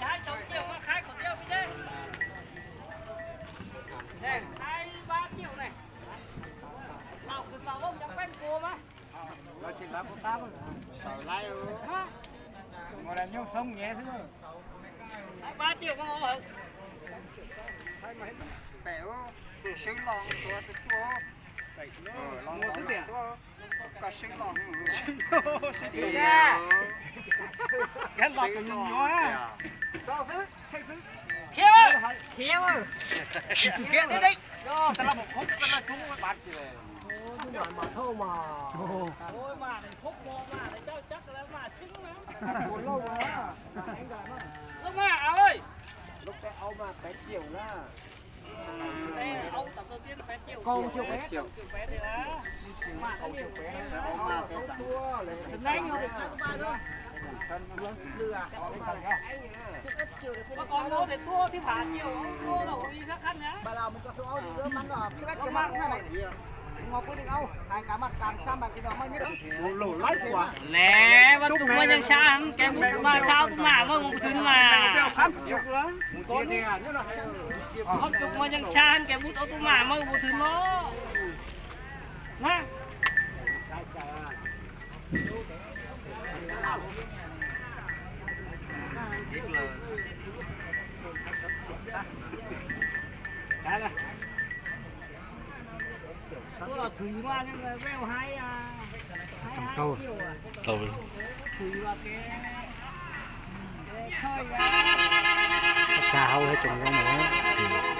Haib tsawv ciaj mas haib kom tiav peb. Haib vab ciaj ne. Tau kwv tau loj yog peb npua Ua nyob xoob nyev xwb. Pem swb los tuaj tuaj, los tuaj, koj swb los, swb los, los nyuam nyuam. Khiav, khiav, khiav, khiav. Ua lauj, ua lauj, ua lauj. Ne, vaj tug muaj nyeej sab kee mub ma sab tub mam maj mus pub thwv mas. Vaj tug muaj nyeej sab kee mub tau tub mam maj mus pub thwv no. Na. Ua los thwv mas vaj haib, haib kiag. Thwv los kev, kev thawj ya. Xya hauv thiab tsoom zoo mus.